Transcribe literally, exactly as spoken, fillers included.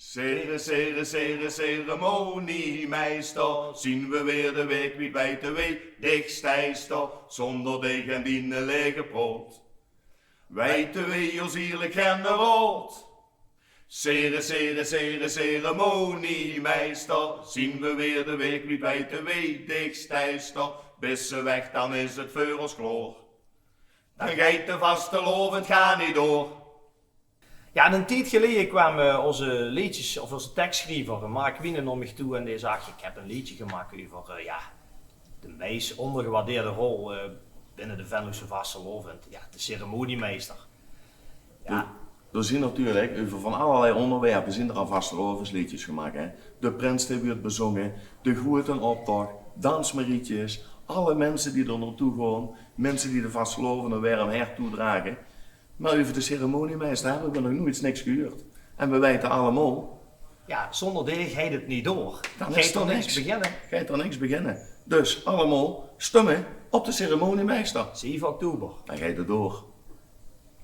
Cere, cere, cere, ceremoniemeister, zien we weer de week kwiet, weite weej dich steis dao. Zonder dich en diene lege proot weite weej ós ierlik geine raod. Cere, cere, cere, ceremoniemeister, zien we weer de week kwiet, weite weej dich steis dao. Bis se weg, dan is 't veur ós klaor. Dan geit de vastelaovend gaar neet door. Ja, 'nen tied geleje kwaam eh, ózze leedjes, of ózze tekstschriever Mark Wienen nao mich toe en dae zag: "Ik heb 'n leedje gemaak euver eh, ja, de meis óngergewaardeerde rol eh, binne de Venlose vastelaovend, ja, de ceremoniemeister." Ja. D'r zien natuurlik euver van allerlei óngerwerpe zien d'r al vastelaovesleedjes gemaak, hè. De prins dae wuurt bezónge, de groeten optoch, dansmarietjes, alle minse die d'r naotoe gaon, minse die de vastelaovend 'n werm hert toedrage. Mer euver de ceremoniemeister hebbe we nog noeits niks gehuurd. En we weite allemaol, ja, zonder dich geit 't neet door. Dan is d'r niks. Geit d'r niks beginne. Dus allemaol stumme op de ceremoniemeister. Zeve oktober. Dan geit 't door.